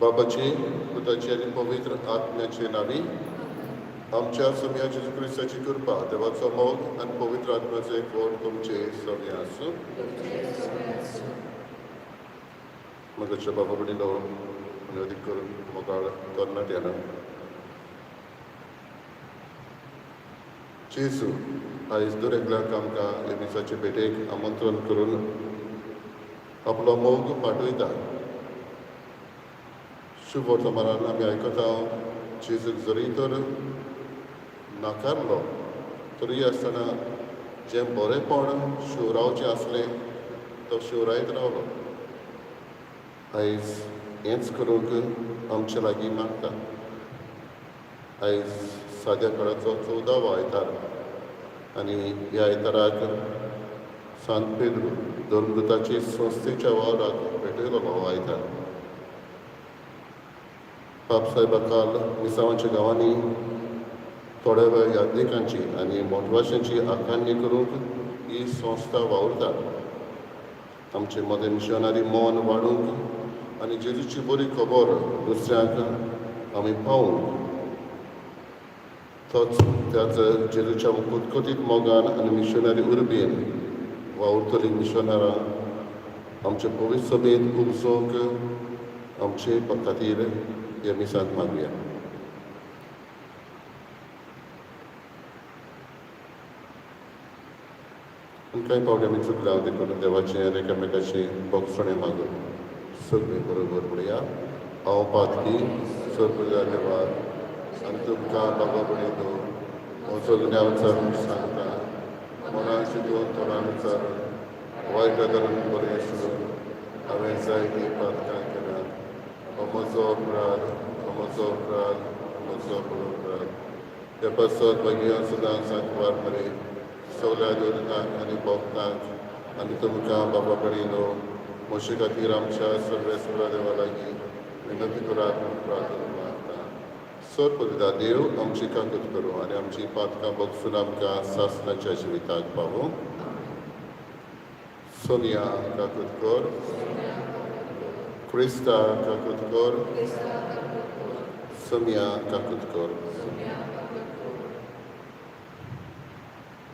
बाबाची, पुताची आनी पवित्र आत्म्याचे नांवी आमच्या सोम्या जेजू क्रिस्ताची कृपा, देवाचो मोग आनी पवित्र आत्म्याचो एकवट तुमचे सगळें आसूं. म्हज्या बाबा भयणीनो आनी अदीक करून मोगाळ तरणाट्यानो, जेजू आयज दर एकल्याक आमकां हे मिसाचे भेटेक आमंत्रण करून आपलो मोग पाठयता. शुभ वर्तमानान आमी आयकता, जेजूक जरी तर नाकारलो तरी आसतना जें बरेंपण शिवरावचें आसलें तो शिवरायत रावलो. आयज हेंच करूंक आमचे लागीं मागता. आयज साद्या काळाचो 14वो आयतार आनी ह्या आयताराक सांत पेद्रू धर्मदूताची संस्थेच्या वावराक भेटयलो हो आयतार. पाप साहेबा काल मिसांवाच्या गांवांनी थोड्या वेळ याज्ञिकांची आनी मोटवाशांची आखाणी करूंक ही संस्था वावुरता. आमचे मदें मिशनरी मन वाडूंक आनी जेजूची बरी खबर दुसऱ्यांक आमी पावूंक, तोच त्याच जेजूच्या कुतकुतीत मोगान आनी मिशनरी उर्बेन वावुरतली मिशनरां आमचे पवित्र सभेंत उपजोवंक आमचे खातीर ह्या मिसांत मागया. आनी कांय फावटी आमी चुकल्या देखून देवाचें आनी एकामेकाचें बोगसणें मागून सगळीं बरोबर म्हणया. हांव पातकी सर्व देवाक आनी तुमकां बाबा भयणीनो हांव सगळ्या विचारून सांगता, मनान चिंतून तोंडान विचारून वायट धरून बरें सोडून हांवें जायतीं पातकां केल्यात. हो म्हजो अपराध, हो म्हजो अपराध, हो म्हजो अपराध. त्या पासत मागीर सदां सांकवार मरे सगल्या दुर्गांक आनी भक्तांक आनी तुमकां बाबा भयणीनो म्हजे खातीर आमच्या सर्वेस्परा देवा लागीं विनंती करात म्हूण प्रार्थना मागता. सर देव आमची काकूत करूं आनी आमची पातकां बगसून आमकां सासणाच्या जिविताक पावूं. सोनिया काकूत कर. क्रिस्ता काकूत कर. सोनिया काकूत कर.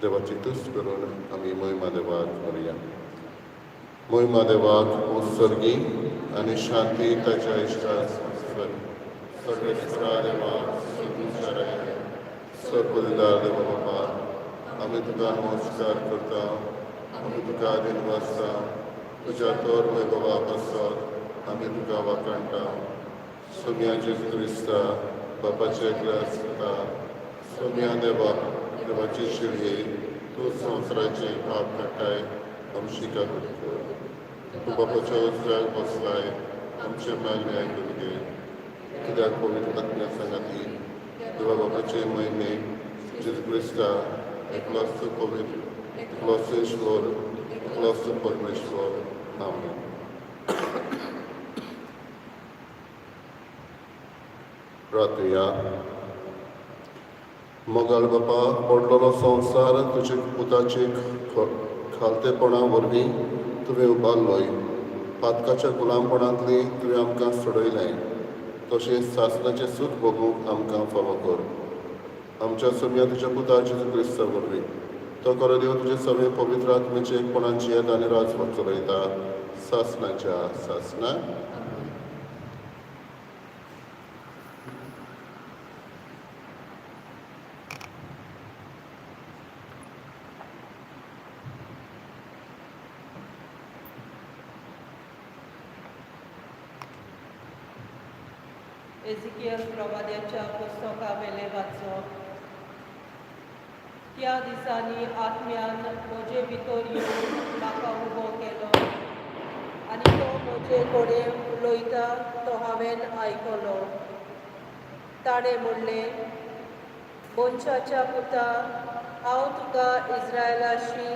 देवाची तुस्त करून आमी मोहिमा देवाक करुया. मोहिमा देवाक उत्सर्गी आनी शांती ताच्या इश्टाक सर्वेस्परा देवा सर्वदार देवा बाबा, आमी तुका नमस्कार करता, आमी तुका दिनवासता. तुज्या तोर वैभवा पासत आमी तुका वाखाणटा. सोम्या जेजू क्रिस्ता बापाचे एकले आसता, सोम्या देवा देवाची शिळये, तूं संवसाराचे पाप काडटाय, आमची काकूत कर. तूं बापाच्या उजव्याक बसलाय, आमचे मागणे आयकून घे. कित्याक पवित्र आत्म्या सांगाती देवा बापाचे म्हयने जेजू क्रिस्ता एकलोच पवित्र, एकलोच ईश्वर, एकलोच परमेश्वर. आमेन. प्रार्थया. मोगाळ बापा, पडलेलो संवसार तुजे पुताचे खालतेपणा वरवीं तुवें उबारलोय. पातकाच्या गुलामपणांतली तुवें आमकां सोडयलें, तशेंच सासणाचें सूख भोगूंक आमकां फावो कर. आमच्या सोम्या तुज्या पुता जेजू क्रिस्ता वरवीं. तो खरो देव तुजे सगळे पवित्र आत्म्याचे एकपणान जियेत आनी राजवट चलयता सासणाच्या सासणाक. एझिकियल प्रवाद्याच्या पुस्तकावेले वाचप. त्या दिसांनी आत्म्यान म्हजे भितर येवन म्हाका उबो केलो आनी तो म्हजे कडेन उलयता तो हांवें आयकलो. ताणें म्हणलें, मनशाच्या पुता, हांव तुका इस्रायलाशी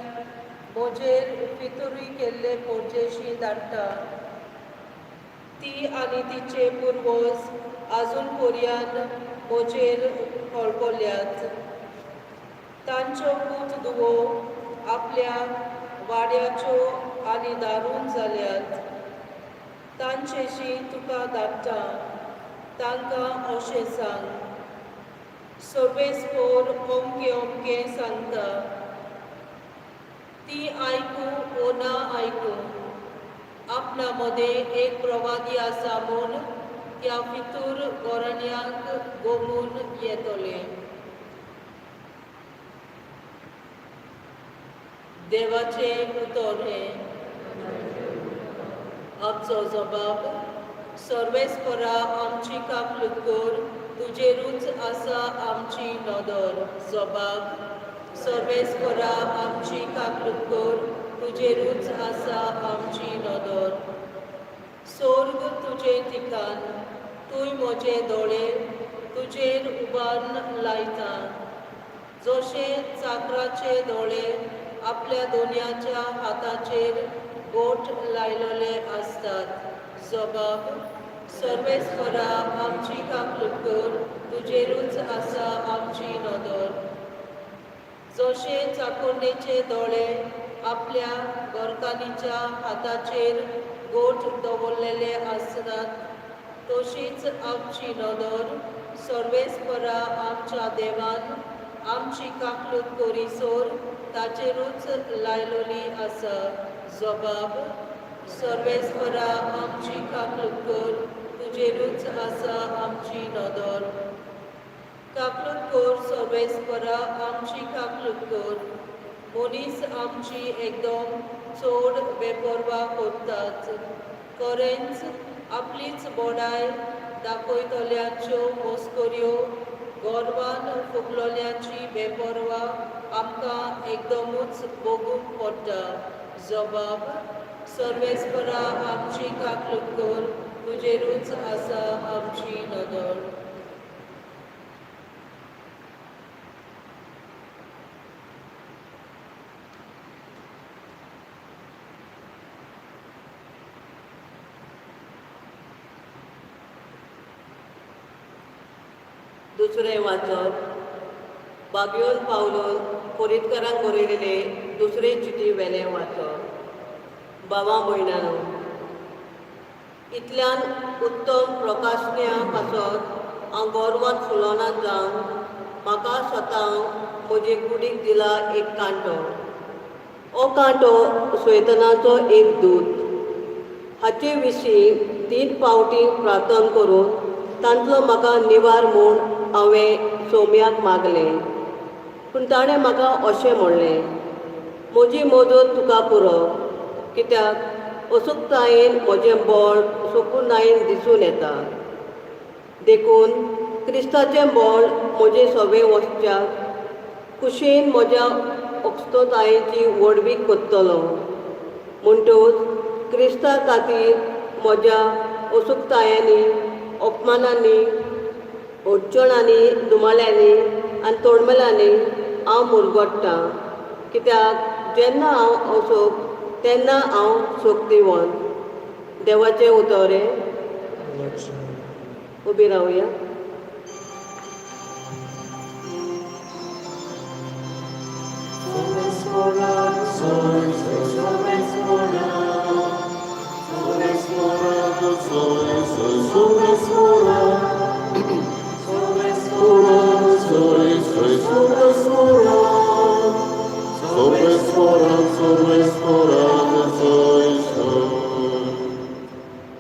म्हजेर फितुरी केल्ले पोरजेशी धाडटा. ती आनी तिचे पुर्वज आजून पर्यान म्हजेर कळकल्यात. तांच्यो पूत धुवो आपल्या वाड्याच्यो आनी दारून जाल्यात. तांचेशी तुका धाडटा तांकां अशें सांग सर्वेस्पोर अमकें अमकें सांगता ती आयकूं वो ना आयकूं आपणा मदें एक प्रवादी आसा म्हूण त्या फितूर गोरण्यांक गोमून येतलें. देवाचें उतर हें. आमचो जबाब सर्वेस्परा आमची काकलूत कर तुजेरूच आसा आमची नदर. जबाब सर्वेस्परा आमची काकलूत कर तुजेरूच आसा आमची नदर. सोर्ग तुजें ठिकाण तूं म्हजे दोळे तुजेर उबारून लायता जशे चाकराचे दोळे आपल्या दोनयाच्या हाताचेर गोठ लायलेले आसतात. जबाब सर्वेस्परा आमची काकलूत कर तुजेरूच आसा आमची नदर. जशे चाकोरणेचे दोळे आपल्या गोरकानीच्या हाताचेर गोठ दवरलेले आसतात तशीच आमची नदर सर्वेस्परा आमच्या देवान आमची काकलूत करीसर ताचेरूच लायलोली आसा. जबाब सर्वेस्परा आमची काकलूत कर तुजेरूच आसा आमची नदर. काकलूत कर सर्वेस्परा आमची काकलूत कर. मनीस आमची एकदम चड बेपर्वा करतात खरेंच आपलीच बोडाय दाखयतल्यांच्यो मस्कऱ्यो गोरवान फुगलोल्यांची बेपर्वा आमकां एकदमूच भोगूंक पडटा. जबाब सर्वेस्परा आमची काकलूत कर तुजेरूच आसा आमची नदर. दुसरें वाचप बागयोन पावलोन कोरीतकारांक बरयलेले दुसरे चिटी वेलें वाचप. बाबा भयणानो, इतल्यान उत्तम प्रकाशन्या पासत हांव गोरवान फुलोना जावन म्हाका स्वताक म्हजे कुडीक दिला एक कांटो. हो कांटो सैतानाचो एक दूत. हाचे विशीं 3 फावटी प्रार्थना करून तांतलो म्हाका निवार म्हूण हांवें सोम्याक मागलें. पूण ताणें म्हाका अशें म्हणलें, म्हजी मजत तुका पुरो, कित्याक असुकतायेन म्हजें बळ सुकुनायेन दिसून येता. देखून क्रिस्ताचें बळ म्हजें सगळें वचच्याक कुशेन म्हज्या अक्स्ततायेची व्हडवीक करतलो. म्हणटूच क्रिस्ता खातीर म्हज्या असुकतायांनी, अपमानांनी, अडचणांनी, दुमाळ्यांनी आनी तोडमेलांनी हांव मुरगट्टां. कित्याक जेन्ना हांव असोक तेन्ना हांव शक्तिवंत. देवाचें उतर हें. उबी रावया.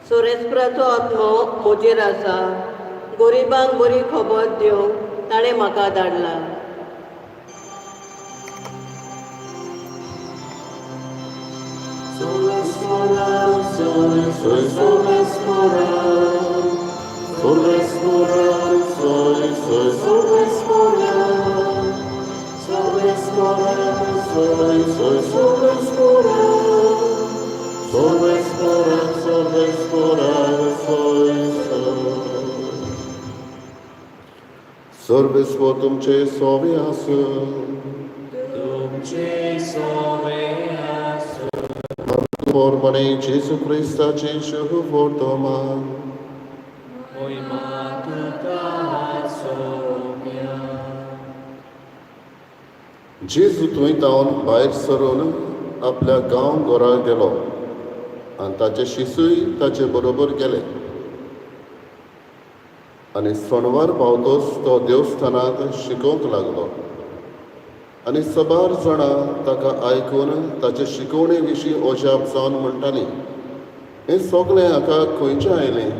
सोरेस्पराचो आत्मो म्हजेर आसा, गरिबांक बरी खबर दिवंक ताणें म्हाका धाडला. सर्वेस्पर तुमचे सोवे आसूं. तुमचे सोवे आसूं. मने जेजू क्रिस्ताचे शुभ वर्तमान. मोहिमा तुका सोम्या. जेजू थंय तावन भायर सरून आपल्या गांव घरा गेलो. आनी ताचे शिसूय ताचे बरोबर गेले. आनी सणवार पावतोच तो देवस्थानांत शिकोवंक लागलो आनी सबार जाणां ताका आयकून ताचे शिकवणे विशीं अजाप जावन म्हणटालीं, हें सगळें हाका खंयचें आयलें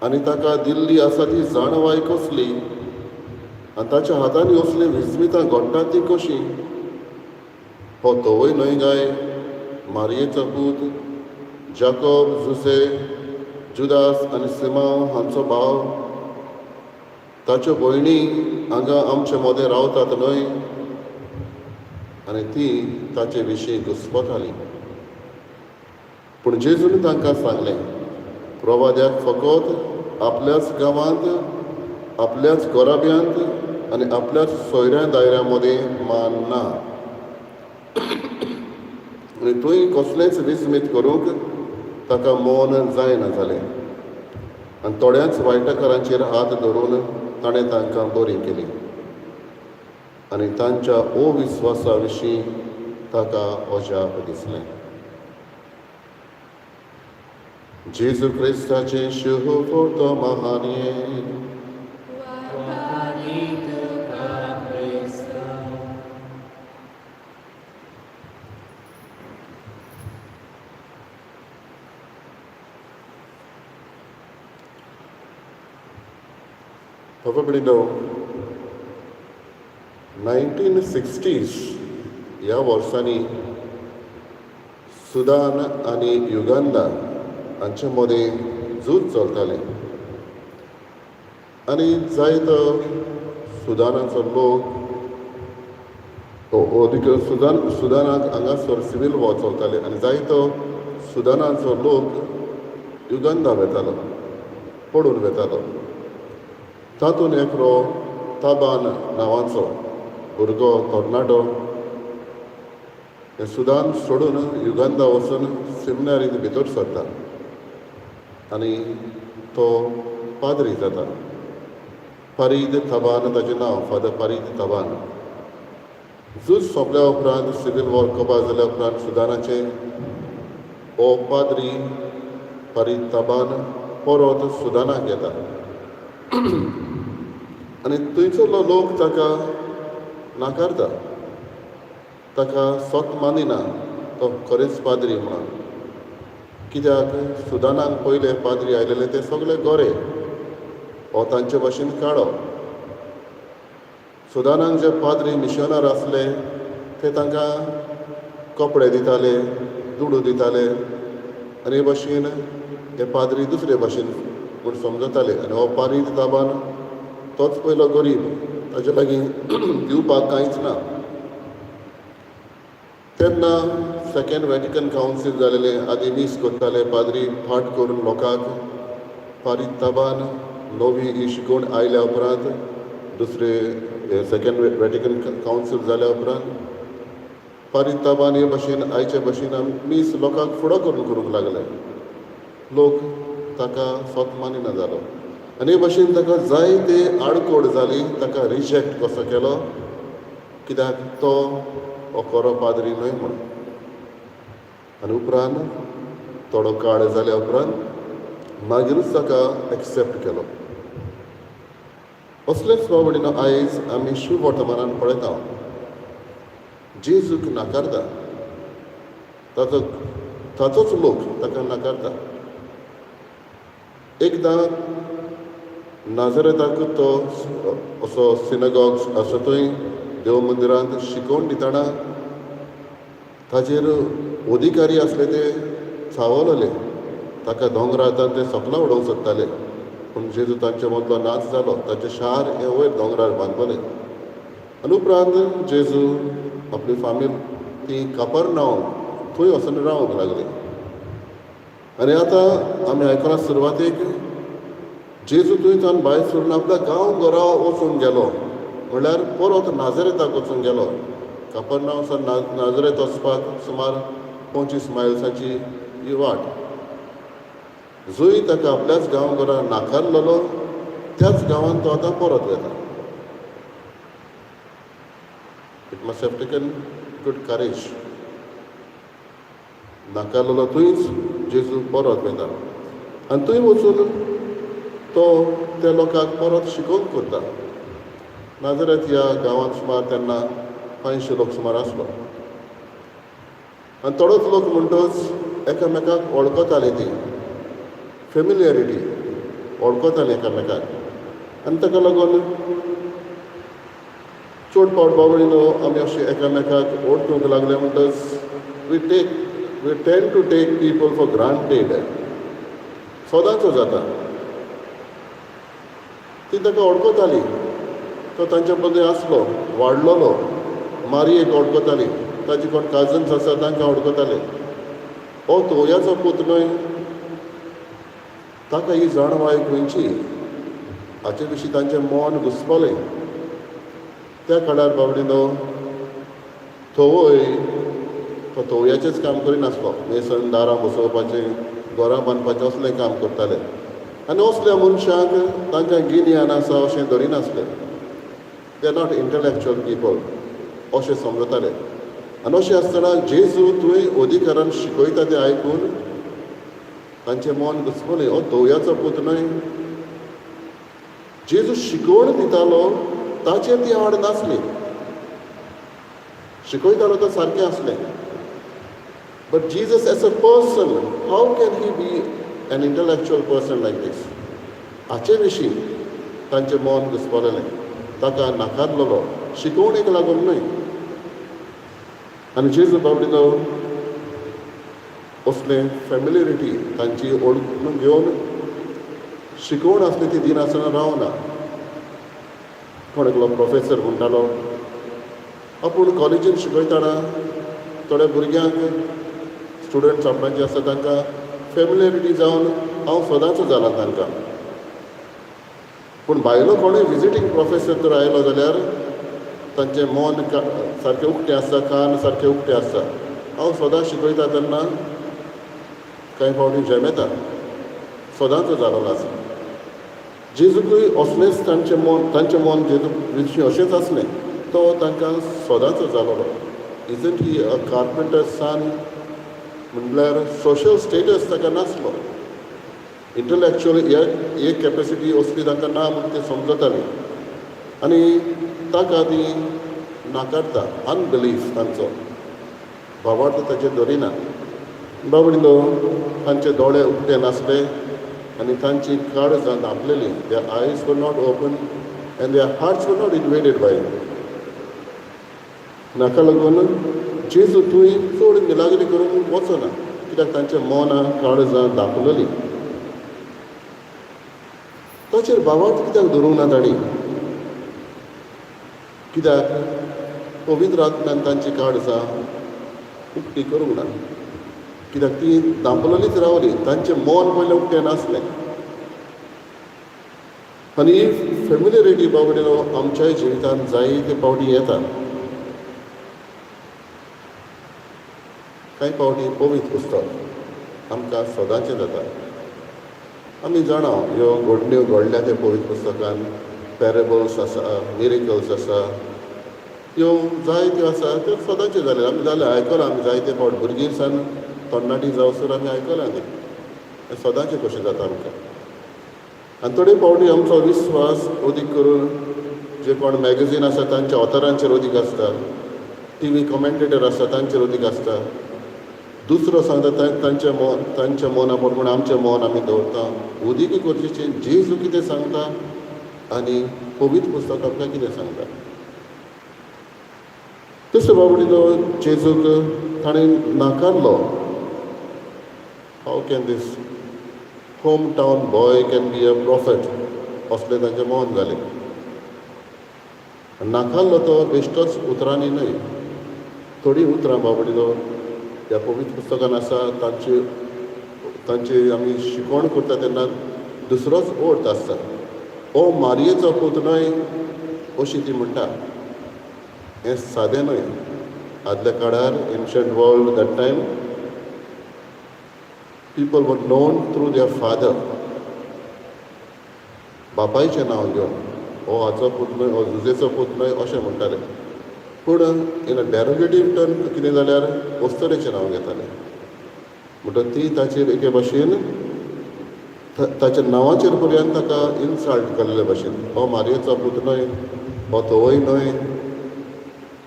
आनी ताका दिल्ली आसा ती जाणवाय कसली आनी ताच्या हातांनी असलीं विस्मितां घडटात तीं कशीं? हो तोवूय न्हय गाय मारयेचो पूत, जाकोब, जुसे, जुदास आनी सिमांव हांचो भाव? ताच्यो भयणी हांगा आमचे मदें रावतात न्हय? आनी ती ताचे विशीं घुस्पताली. पूण जेजून तांकां सांगलें, प्रवाद्याक फकत आपल्याच गांवांत, आपल्याच घराब्यांत आनी आपल्याच सोयऱ्या दायऱ्या मदें मान ना. आनी थंय कसलेंच विस्मीत करूंक ताका मन जायना जालें आनी थोड्याच वायटकारांचेर हात धरून ताणें तांकां बरी केली आनी तांच्या अविस्वासा विशीं ताका अजाप दिसलें. जेजू क्रिस्ताचें शुभ महानये. बाबा 1960s ह्या वर्सांनी सुदान आनी युगांडा हांचे मदें झूज चलतालें आनी जायतो सुदानाचो लोक सुदानाक हांगासर सिवील वॉर चलताले आनी जायतो सुदानाचो लोक युगांडा वेतालो, पडून वेतालो. तातूंत एकलो ताबान नांवाचो भुरगो तरणाटो हे सुदान सोडून युगांडा वचून सिमनारींत भितर सरता आनी तो पाद्री जाता. पारीद तबान ताचें नांव, फादर पारीद तबान. झूज सोंपल्या उपरांत, सिवील वॉर कबार जाल्या उपरांत सुदानाचे हो पाद्री पारीद तबान परत सुदानाक येता आनी थंयसरलो लोक ताका नाकारता, ताका सोत मानिना तो खरेंच पाद्री म्हणून. कित्याक सुदानाक पयले पाद्री आयलेले ते सगळे गोरे, हो तांचे भाशेन काळो. सुदानाक जे पाद्री मिशनर आसले ते तांकां कपडे दिताले, दुडू दिताले आनी हे भाशेन हे पाद्री दुसरे भाशेन म्हूण समजताले. आनी हो पारीद ताबान तोच पयलो गरीब, ताचे लागीं दिवपाक कांयच ना. तेन्ना सेकेंड वेटिकन कावन्सील जालेलें, आदी मीस करताले पाद्री फाट करून लोकांक. पारीद ताबान नवी ही शिकवण आयल्या उपरांत, दुसरे सेकेंड वेटिकन कावन्सील जाल्या उपरांत पारीद ताबान हे भाशेन आयचे भाशेन मीस लोकांक फुडो करून करूंक लागले. लोक ताका सोत मानिना जालो आनी हे भाशेन ताका जायते आडकोड जाली, ताका रिजेक्ट कसो केलो, कित्याक तो हो खरो पाद्री न्हय म्हूण. आनी उपरांत थोडो काळ जाल्या उपरांत मागीरूच ताका एक्सेप्ट केलो. असलेच बाबडीनो आयज आमी शुभ वर्तमानान पळयता, जेजूक नाकारता, ताचोच लोक ताका नाकारता. एकदां नाजरेताक तो असो सिनगॉग आसा थंय देव मंदिरांत शिकोवन दितना ताचेर अधिकारी आसले ते चावलले, ताका दोंगरार ते सकला उडोवंक सोदताले, पूण जेजू तांचे मदलो नाच जालो. ताचें शार हें वयर दोंगरार बांदलें. आनी उपरांत जेजू आपली फामील ती कापरनांव थंय वचून रावंक लागली. आनी आतां आमी आयकलां सुरवातेक जेजू थंयच्यान भायर सरून आपल्या गांव घरा वचूंक गेलो, म्हणल्यार परत नाजरेताक वचूंक गेलो. कापरनांव सावन नाजरेत वचपाक सुमार 25 मायल्सांची ही वाट. जंय ताका आपल्याच गांव घरा नाकारलेलो त्याच गांवांत तो आतां परत वेता. It must have taken good courage. नाकारलेलो थंयच जेजू परत वयता आनी थंय वचून तो त्या लोकांक परत शिकोवन करता. नाजरेत ह्या गांवांत सुमार तेन्ना 500 लोक सुमार आसलो आनी थोडोच लोक म्हणटच एकामेकाक वळखताले. ती फेमिलियरिटी, वळखताले एकामेकाक आनी ताका लागून चड पावट बाबडीनो आमी अशें एकामेकाक वळखूंक लागले म्हणटच we tend to take people for granted. सदांच जाता. ती ताका वळखताली, तो तांच्या मदीं आसलो, वाडलेलो. मारयेक वळखताली, ताजी कोण काजन्स आसा तांकां वळखताले. हो तोवयाचो पूत न्हय? ताका ही जाणवाय खंयची? हाचे विशीं तांचें मन घुसपलें. त्या काळार बाबडीनो थवय तो तोवयाचेंच काम करिनासलो. मेसन, दारां बसोवपाचें, घरां बांदपाचें असलें काम करताले आनी असल्या मनशांक तांकां गिन्यान आसा अशें धरिनासलें. They are not intellectual people अशें समजताले. आनी अशें आसतना जेजू थंय अधिकारान शिकयता तें आयकून तांचें मन घुसपलें, हो तोवयाचो पूत न्हय? जेजू शिकवण दितालो ताचेर ती आड नासली. शिकयतालो तो सारकें आसलें, but Jesus as a person, how can he be an intellectual person like this? हाचे विशीं तांचें मन घुसपलेलें. ताका नाकारलेलो शिकवणेक लागून न्हय. आनी जेजू बाबडीनो असलें फेमिलियरिटी तांची वळखून घेवन शिकवण आसली ती दिनासतना रावना. कोण एकलो प्रोफेसर म्हणटालो, आपूण कॉलेजीन शिकयतना थोड्या भुरग्यांक, स्टुडंट्स आपणाचे आसा तांकां फेमिलियरिटी जावन हांव सदांच जाला तांकां, पूण भायलो कोणूय विजिटींग प्रोफेसर जर आयलो जाल्यार तांचें मन सारकें उक्तें आसता, कान सारकें उक्तें आसता. हांव सदां शिकयता तेन्ना कांय फावटी झेमेता. सदांच जालोलो आसा. जेजूकूय असलेंच तांचें मन, तांचें मन जेजू विशीं अशेंच आसलें. तो तांकां सदांच जालोलो. Isn't he a carpenter son? म्हणल्यार सोशल स्टेटस ताका नासलो. इंटलॅक्च्युअल एक कॅपेसिटी असली तांकां ना म्हूण ते समजताली आनी ताका ती नाकारता. अनबिलीफ तांचो, भावार्थ ताचेर धरिना. बाबडीनो तांचे दोळे उक्ते नासले आनी तांची काळजां धांपलेली. Their eyes were not open and their hearts were not invaded by. हाका लागून जेजू थंय चड मिलाग्री करूंक वचना, कित्याक तांच्या मनां काळजां धांपलेलीं. ताचेर भावार्थ कित्याक धरूंक ना तांणी? कित्याक पवित्र आत्म्यान तांची काळजां उक्ती करूंक ना. कित्याक ती धांपलेलीच रावली. तांचें मन पयलें उक्तें नासलें. आनी ही फेमिलियरिटी बाबडीनो आमच्याय जिवितांत जायते फावटी येता. कांय फावटी पवित्र पुस्तक आमकां सदांचें जाता. आमी जाणा ह्यो घडण्यो घडल्या त्या पवित्र पुस्तकान. पॅरेबल्स आसा, मिरेकल्स आसा, ह्यो जायत्यो आसा. त्यो सदांच्यो जाल्यो, आमी जालें आयकलां. आमी जायते फावट भुरगीं सान तरणाटी जावसर आमी आयकलां. तें सदांचें कशें जाता आमकां. आनी थोडे फावटी आमचो विस्वास अदीक करून जे कोण मॅगझीन आसा तांच्या ऑथरांचेर अदीक आसता, टीव्ही कॉमेंटेटर आसता तांचेर अदीक आसता. दुसरो सांगता तांचें मन, तांच्या मना प्रमाणे आमचें मन आमी दवरता. अदीक गरजेचें जेजू कितें सांगता आनी पवित्र पुस्तक आमकां कितें सांगता. दुसरो बाबडीनो जेजूक ताणें नाकारलो. How can this home town boy can be a prophet असलें तांचें मन जालें. नाकारलो तो बेश्टोच उतरांनी न्हय. थोडीं उतरां बाबडीनो ह्या पवित्र पुस्तकान आसा. तांची तांची आमी शिकवण करता तेन्ना दुसरोच अर्थ आसता. ओ मारयेचो पूत न्हय अशी ती म्हणटा. हें सादें न्हय. आदल्या काळार, ancient world, that time people were known through their father. बापायचें नांव घेवन हो हाचो पूत न्हय, हो जुजेचो पूत न्हय अशें म्हणटाले. पूण इन अ डेरोगेटीव टर्म कितें जाल्यार अस्तरेचें नांव घेताले. म्हणटकच ती ताचेर एके भाशेन ताच्या नांवाचेर पर्यंत ताका इन्सल्ट केल्ले भाशेन, हो मारयेचो पूत न्हय, हो तोवय न्हय,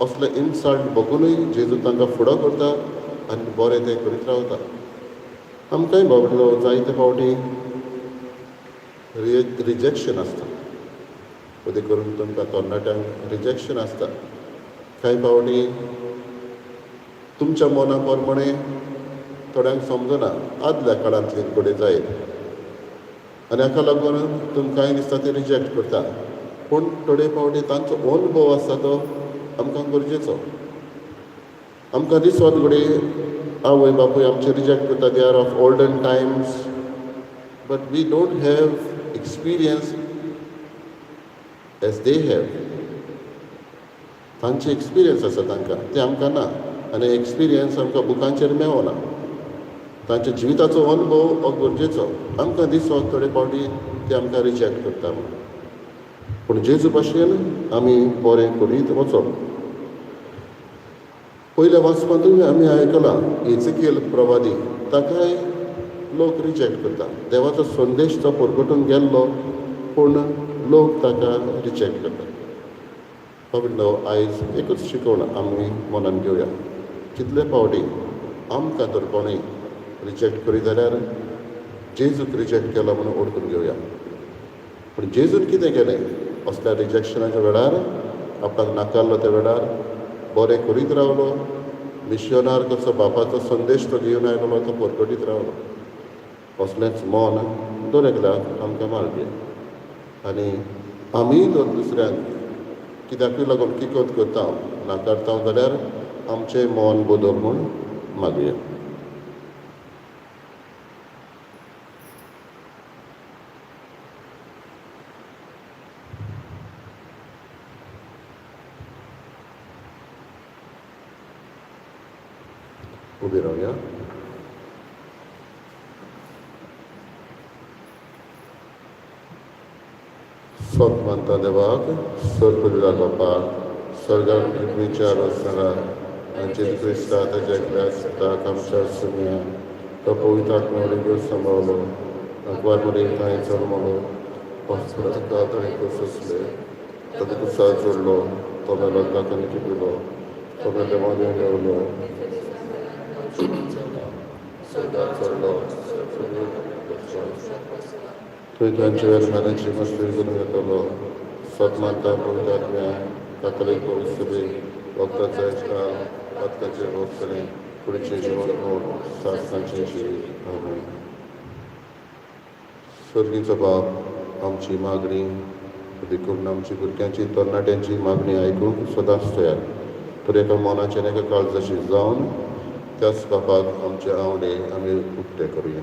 असले इन्सल्ट बगुनूय जेजू तांकां फुडो करता आनी बरें तें करीत रावता. आमकांय बाबडलो जायते फावटी रिजेक्शन आसता, अदीक करून तुमकां तरणाट्यांक रिजेक्शन आसता. कांय फावटी तुमच्या मना प्रमाणे थोड्यांक समजना, आदल्या काळांतली घडये जायत, आनी हाका लागून तुमकांय दिसता ते रिजेक्ट करता. पूण थोडे फावटी तांचो अनुभव आसता तो आमकां गरजेचो. आमकां दिसत घडये आवय बापूय आमचे रिजेक्ट करता, they are of olden times, but we don't have experience as they have. तांचे एक्सपिरियन्स आसा तांकां, ते आमकां ना, आनी एक्सपिरियन्स आमकां बुकांचेर मेवना. तांच्या जिविताचो अनुभव हो गरजेचो. आमकां दिसत थोडे फावटी ते आमकां रिजेक्ट करता म्हणून, पूण जेजू भाशेन आमी बरें करीत वचप. पयल्या वाचपांतूय आमी आयकलां, एझेकियल प्रवादी, ताकाय लोक रिजेक्ट करता. देवाचो संदेश तो परगटून गेल्लो, पूण लोक ताका रिजेक्ट करता. बाबडो आयज एकूच शिकवण आमी मनान घेवया, कितले फावटी आमकां तर कोणूय रिजेक्ट करीत जाल्यार जेजूक रिजेक्ट केलो म्हणून ओडकून घेवया. पूण जेजून कितें केलें असल्या रिजेक्शनाच्या वेळार, आपणाक नाकारलो त्या वेळार बरें करीत रावलो. मिशनार कसो बापाचो संदेश तो घेवन आयलो, तो परगटीत रावलो. असलेंच मन दर एकल्याक आमकां मागया. आनी आमी जर दुसऱ्यांक कित्याकूय लागून किकोत करता, नाकारता जाल्यार आमचें मन बदल म्हूण मागया. उबी रावया. सत मानता देवाक, सर्व बापाक, स्वर्गात पृथ्वीच्या रचणारा आनी जेजू क्रिस्ता ताच्या एकल्या सुताक आमच्या सुम्या, तो पवित्र आत्म्या सांबाळलो, अकवार मरे ताणें जल्मलो, ताका ताणें सोंसले, ताका कुसार जोडलो, तो मेलो, ताका किपिलो, तो मेले मागीर गेवलो, स्वर्गात चडलो, थंय तांचे वेळ मेल्याची मस्ती करून घेतलो. सत मानता पवित्र आत्म्या, कातोलीक पवित्र सभेक, वखदाचो एकठार, पातकाचे भोगसणे, कुडीचें जिवन म्हूण सासणाचें जिवीत. आमेन. सर्गीचो बाप, आमची मागणी देखून आमची भुरग्यांची तरणाट्यांची मागणी आयकूंक सदांच तयार, तर एका मनाचें आनी एका काळजाची जावन त्याच बापाक आमचे आंवडे आमी उक्ते करुया.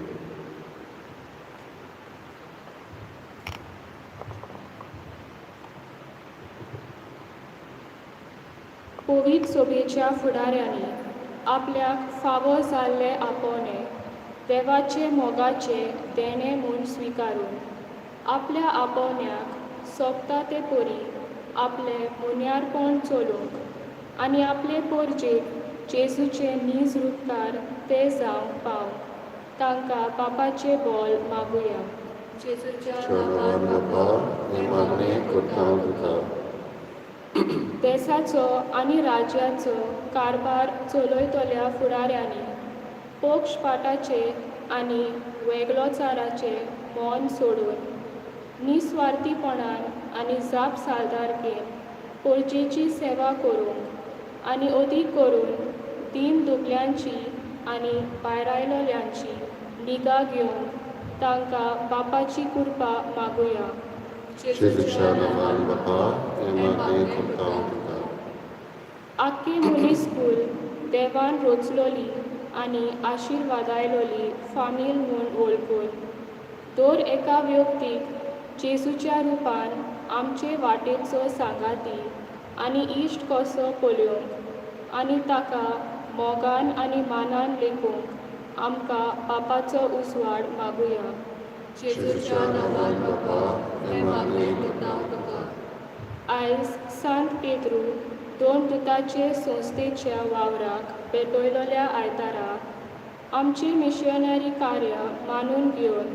पवित्र सोबेच्या फुडाऱ्यांनी आपल्याक फावो जाल्ले आपोवणें देवाचे मोगाचे देणें म्हूण स्विकारून आपल्या आपोवण्याक सोबता ते परी आपलें मुन्यारपण चलोवंक आनी आपले पोरजेक जेजूचे नीज रुपकार ते जावंक पावंक तांकां बापाचें बोल मागुया. जेजूच्या नांवान बापा ही मागणी करता तुका. देसाचो आनी राज्याचो कारभार चलयतल्या फुडाऱ्यांनी पक्षपाताचे आनी वेगळोचाराचे मन सोडून निस्वार्थीपणान आनी जापसालदारकेन पोरजेची सेवा करूंक आनी अदीक करून दीन दुबल्यांची आनी भायरायलोल्यांची निगा घेवंक तांकां बापाची कृपा मागुया. जेजूच्या नांवान बापा ही मागणी करता तुका. आख्खे मनीसकूल देवान रचलोली आनी आशिर्वादायलोली फामील म्हूण वळखून दर एका व्यक्तीक जेजूच्या रुपान आमचे वाटेचो सांगाती आनी इश्ट कसो पळोवंक आनी ताका मोगान आनी मानान लेखूंक आमकां बापाचो उजवाड मागुया. जेजूच्या नांवान बापा ही मागणी करता तुका. आयज सांत पेद्रू दोन दुताचे संस्थेच्या वावराक पेटयलोल्या आयतारा आमचें मिशनरी कार्य मानून घेवन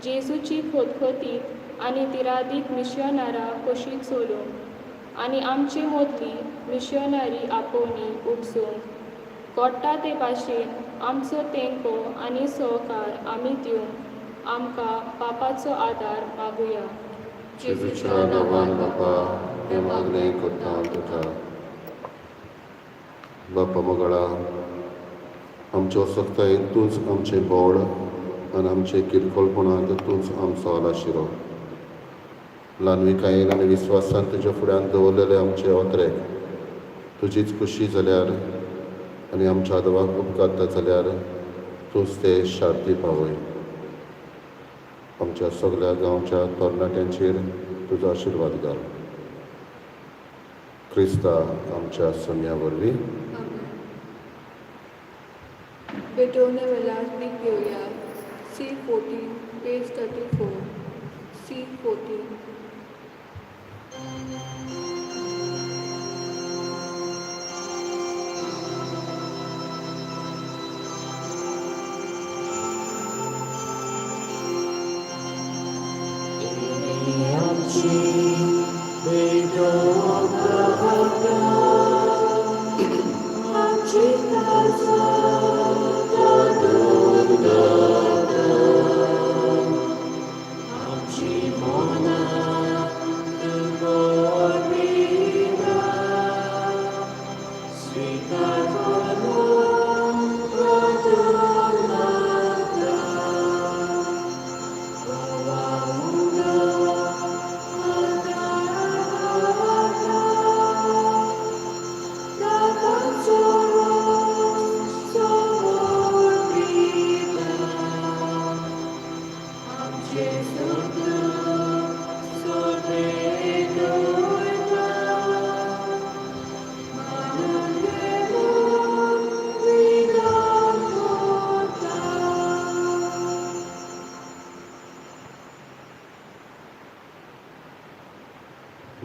जेजूची खोतखोतीत आनी दिरादीक मिशनरां कशी चलूंक आनी आमचे मदली मिशनरी आपोवणी उपसूंक गोडटा ते भाशेन आमचो तेंको आनी सहकार आमी दिवंक आमकां बापाचो आदार मागुया. जेजूच्या नांवान बापा हें मागणें करता हांव तुका. बापा मोगळा, आमच्या असक्तायेन तूंच आमचें बोळ आनी आमचे किरकोळपणांत तूंच आमचो आलाशिरो. ल्हानविकायेन आनी विस्वासान तुज्या फुड्यान दवरलेले आमचे ओतरेक तुजीच खुशी जाल्यार आनी आमच्या आदवाक उपकारता जाल्यार तूंच ते शांती पावय. आमच्या सगल्या गांवच्या तरणाट्यांचेर तुजो आशिर्वाद घाल. क्रिस्ता आमच्या सम्या वरवीं. आमेन. भेटवणे वेळार बीक घेवया. C 14, page 34, C 14.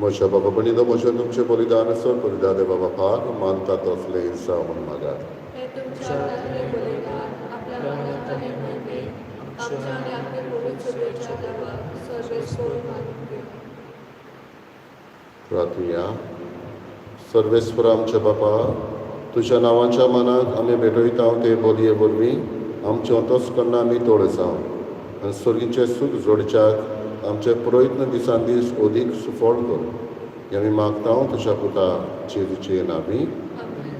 म्हज्या बाबा भयणीनो, म्हजें तुमचें बलिदान सर बलिदान देवा बापाक मानता तसलें जावं म्हूण मागात. हे तुमच्या हातांतलें बलिदान आपल्या मानाक आनी मोहिमेक आमच्या आनी आपले पवित्र सभेच्या देवाक सर्वेस्पर मानून घेवं. प्रार्थुया. सर्वेस्पर आमच्या बापा, तुज्या नांवाच्या मानाक आमी भेटयता ते बोलये वरवीं आमचें अंतस्कर्ण आमी तोड जावं आनी सर्गीचें सूख जोडच्याक आमचे प्रयत्न दिसान दीस अदीक सुफळ कर. हें आमी मागता तुज्या पुता जेजूचे नांवी. आमेन.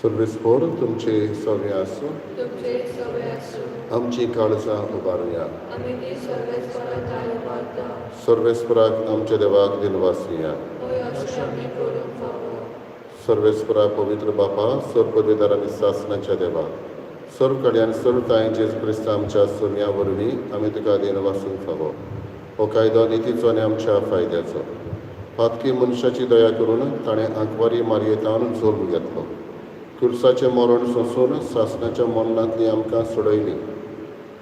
सर्वेस्पर तुमचे सगळें आसूं. तुमचे सगळे आसूं. आमची काळजां उबारुया. आमी ती सर्वेस्परा दाय उबारता. सर्वेस्पराक आमच्या देवाक दिनवासया. हय, अशें आमी करूंक फावो. सर्वेस्परा, पवित्र बापा, सर्व पदवीदार आनी सासणाच्या देवा, सर्व कडेन सर्व तांय जेजू क्रिस्त आमच्या सोम्या वरवीं आमी तुका दिनवासूंक फावो. हो कायदो नितीचो आनी आमच्या फायद्याचो. पातकी मनशाची दया करून ताणें आंकवारी मारयेतावन जल्म घेतलो. कुर्साचें मरण सोंसून सासणाच्या मरणांतली आमकां सोडयली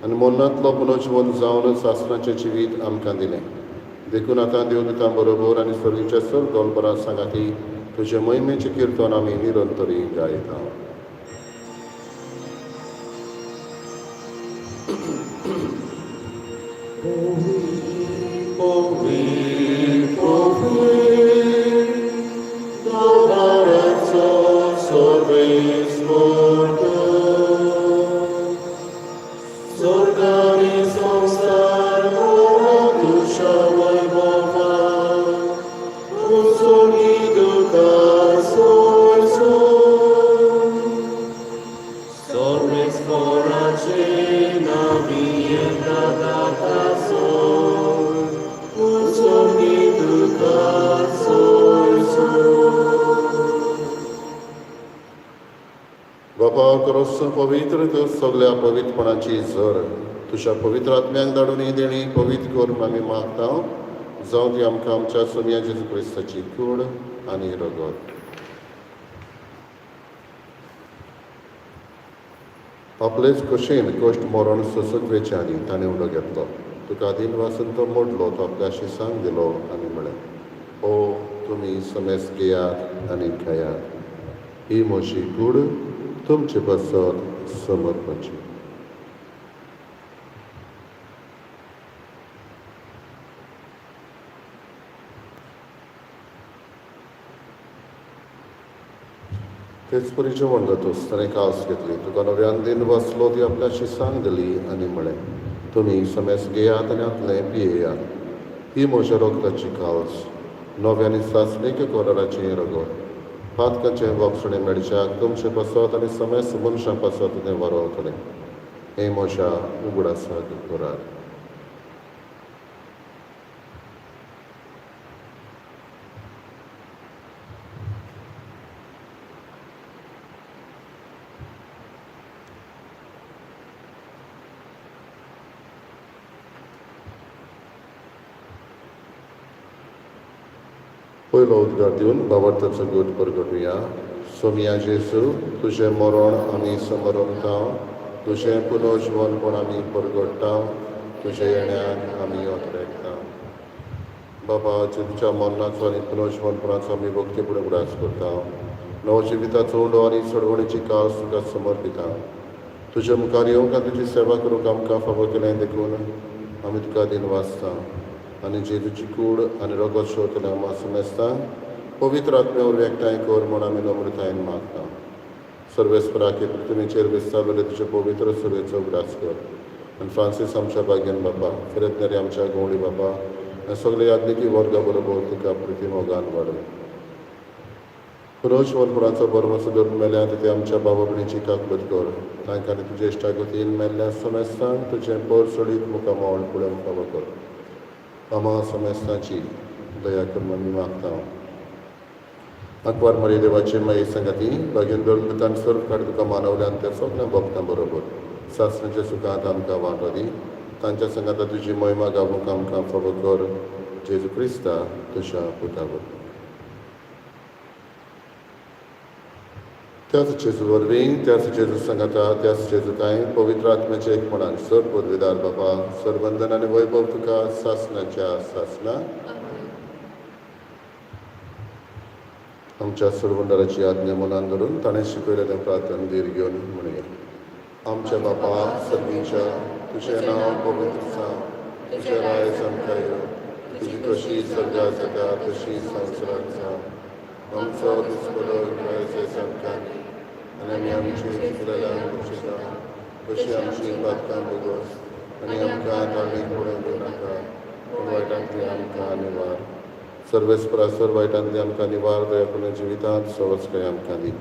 आनी मरणांतलो पुनर्जिवन जावन सासणाचें जिवीत आमकां दिलें. देखून आतां देवदूतां बरोबर आनी सर्गीच्या सर्व दोलबरां सांगाती तुजे मोहिमेचें किर्तन आमी निरंतरी गायता. बापा, करस पवित्र तूं सगल्या पवित्रपणाची झर. तुज्या पवित्र आत्म्याक धाडून ही देणी पवित्र कर आमी मागता. जावं ती आमकां आमच्या सोमया जेजू क्रिस्ताची कूड आनी रगत. आपलेच कशेन कश्ट मरण सोंसूंक वेचे आदी ताणें उलो घेतलो. तुका दिनवासून तो मोडलो, तो आपल्या शिसांक दिलो आनी म्हळें, ओ तुमी समेस घेयात आनी खायात. ही म्हजी कूड तुमचे पासत समर्पणची. तेच परी जेवण जातूच ताणें कास घेतली, तुका नव्यान दिन बसलो, ती आपल्याशी सांग दिली आनी म्हळें, तुमी समेस घेयात आनी हातलें पियेयात, ही म्हज्या रोगताची काल्स, नव्या आनी सासणीक कराराचें रगत, पातकाचें बोगसणें मेळच्याक तुमचे पासत आनी समेस मनशां पासत तें वरवतलें. हें म्हज्या उगडासाक करात. पयलो उद्गार दिवन बाबार्थाचो गूट परगटुया. सोमिया जेजू, तुजें मरण आमी समरमता, तुजें पुनर्जिवनपण आमी परगट्टा, तुजें येण्याक आमी अत्रेकता. बाबा, जेजूच्या मरणाचो आनी पुनर्जिवनपणाचो आमी भक्ती फुडें उगडास करता. नवजिविताचो उंडो आनी चडवणीची कास तुका समर्पिता. तुजे मुखार येवंक आनी तुजी सेवा करूंक आमकां फावो केलें देखून आमी तुका दिन वाचता आनी जेजूची कूड आनी रगत शोतल्या आमा समेस्तांक पवित्र आत्म्या वरवीं एकठांय कर म्हूण आमी नम्रतायेन मागता. सर्वेस्पराके पृथ्वीचेर विस्तारलेले तुजे पवित्र सभेचो उगडास कर आनी फ्रांसीस आमच्या भाग्यान बापा, फिरतनेरी आमच्या गवळी बापा आनी सगळे याज्ञिकी वर्गा बरोबर तुका प्रतिमोगान वाडय. पुनर्जिवनपणाचो बरमसो धरून मेल्या ते आमच्या बाबा भयणीची काकूत कर. तांकां आनी तुजे इश्टागतीन मेल्ल्या समेस्तांक तुजें परसोडीत मुखामळ पळोवंक फावो कर. आमा समेस्तांची दया कर म्हूण आमी मागता. आंकवार मारी देवाचे माये सांगाती भाग्यान धरून सर्व काड तुका मानवल्यान त्या सगळ्या भक्तां बरोबर सासणाच्या सुखांत आमकां वांटो दी. तांच्या सांगाता तुजी महिमा गावूंक आमकां फावो कर. जेजू क्रिस्ता तुज्या पुता वरवीं. त्याच जेजू वरवीं, त्याच जेजू सांगाता, त्याच जेजू कांय पवित्र आत्म्याचे एकपणान सर पदवीदार बापा, सरबंधन आनी वैभव तुका सासणाच्या सासना. आमच्या सरवंडाराची आज्ञा मनान धरून ताणें शिकयलेलें प्रार्थन धीर घेवन म्हणुया. आमच्या बापा सर्गीच्या, तुजें नांव पवित्र जावं, तुजें राज आमकां येवं, तुजी कशी सर्गात जाता तशी संवसारांत जावं. आमचो दिसपडो आयज आमकां दी आनी आमी आमची चुकलेल्यांक बक्षिता तशी आमची पातकां भोगोस आनी आमकां ताळणीक पडोवंक दिवनाका, पूण वायटांतली आमकां निवार. सर्वेस्परा सर वायटांतली आमकां निवार, दया करून जिवितांत सवस्काय आमकां दी.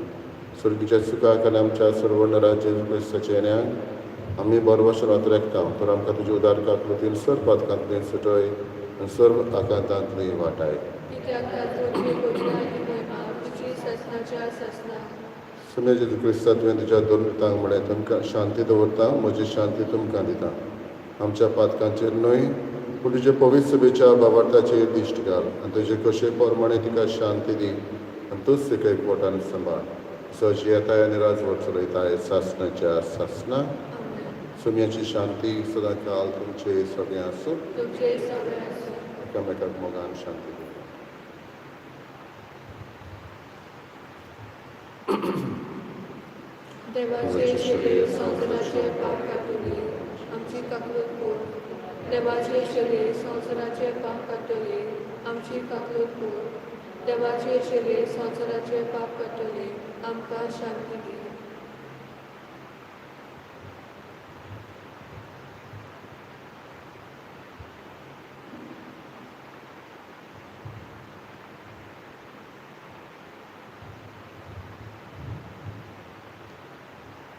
सुर्गीच्या सुखाक आनी आमच्या सर्वणरा जेजू क्रिस्ताच्या येण्याक आमी बरवशनात रेखता, तर आमकां तुजी उदार काकूतीन सर पातकांतली सुटय आनी सर्व आकांतांतली वाटाय. सुने जेजू क्रिस्ता, तुवें तुज्या दोन म्हळें, तुमकां शांती दवरता, म्हजी शांती तुमकां दिता. आमच्या पातकांचेर न्हय पूण तुजे पवित्र सभेच्या बाबार्थाचेर दिश्ट घाल आनी तुजे कशे प्रमाणे तिका शांती दी आनी तूच तिका एकवटान सांबाळ. सजी येताय आनी राजवट चलयताय सासणाच्या सासना. सुम्याची शांती सदां काल तुमचे सगळें आसूं. एकामेकाक मोगान शांती दी. देवाचे शरीर संवसाराचे पाप काडटली, आमची काकलूत पूर. देवाचे शरीर संवसाराचे पाप काडटली, आमची काकलूत पूर. देवाचे शरीर संवसाराचे पाप काडटली, आमकां शांती दी.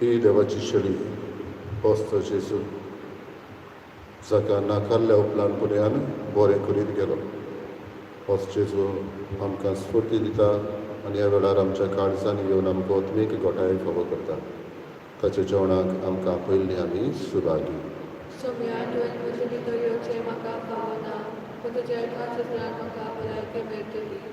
ही देवाची शरी पोस्तो जेजू जाका नाकारल्या उपरांत पुण्यान बरें करीत गेलो. होच जेजू आमकां स्फूर्ती दिता आनी ह्या वेळार आमच्या काळजान येवन आमकां आत्मीक घोटाय फावो करता. ताच्या जेवणाक आमकां पयलीं आमी सुभागी. सोम्या, तुवें म्हजे भितर येवचें म्हाका फावना, पूण तुज्या एका चित्रान म्हाका भलायकी मेळटली.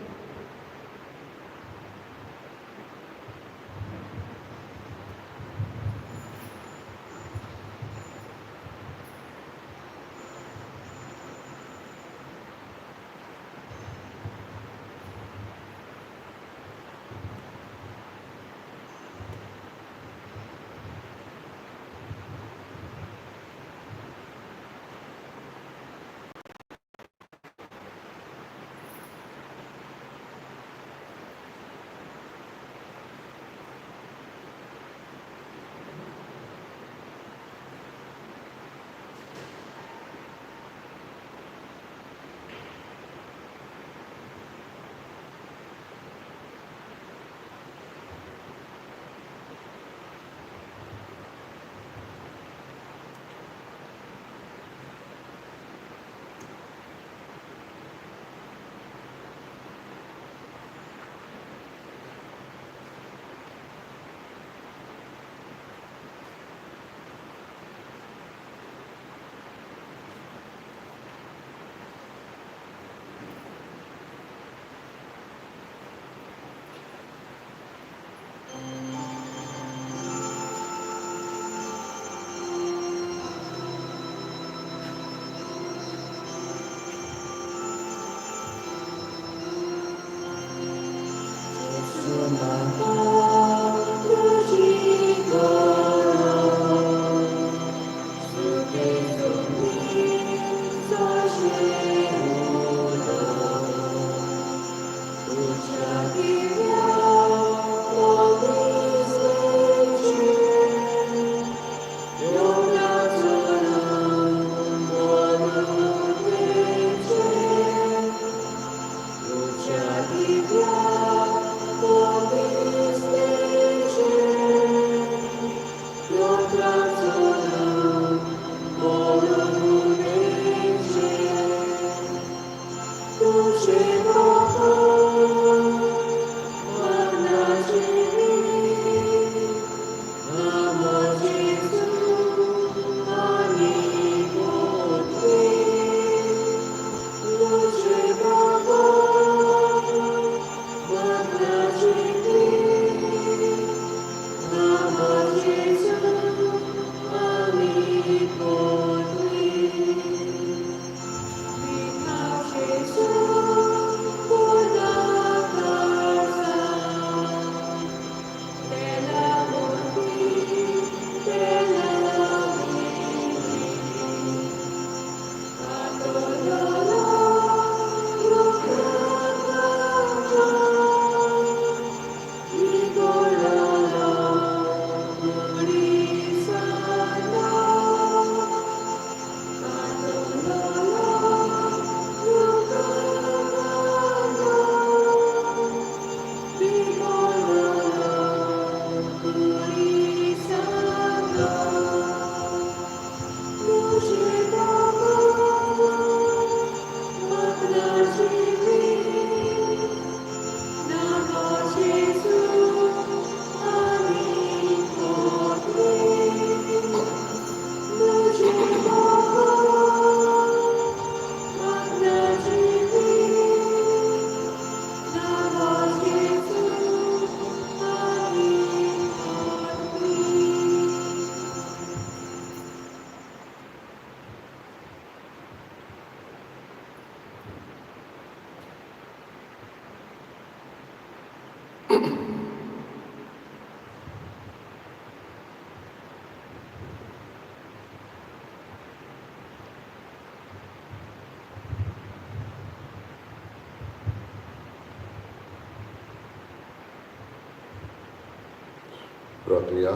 प्रार्थुया.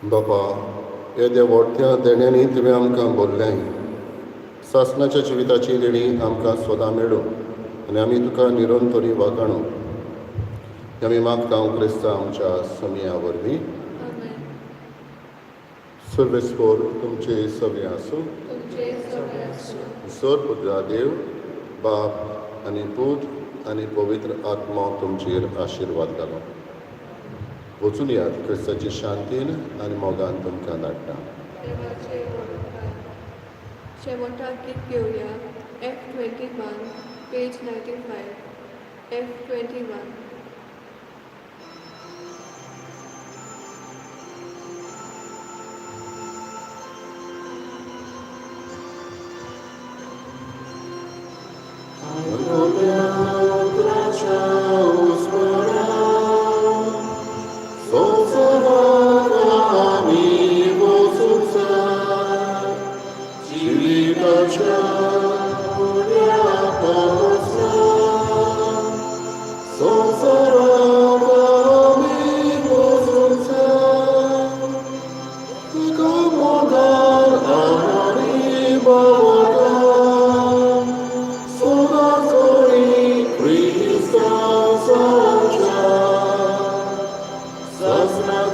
बापा, येद्या व्हडत्या देण्यांनी तुवें आमकां बोल्लें. सासणाच्या जिविताची देणी आमकां सदां मेळूं आनी आमी तुका निरंतरी वागाणू. आमी मागता क्रिस्ता आमच्या समिया वरवीं. आमेन. सर्वेस्पोर तुमचे सगळे आसूं. तुमचे सगळे आसूं. सर पुत्रा देव बाप आनी पूत आनी पवित्र आत्मो तुमचेर आशिर्वाद घालो. वचून यात, क्रिस्ताची शांतीन आनी मोगान तुमकां धाडटा. देवाचे व्हडपण. शेवटाक गीत घेवया. F 21, page 95, F 21.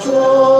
Cristo.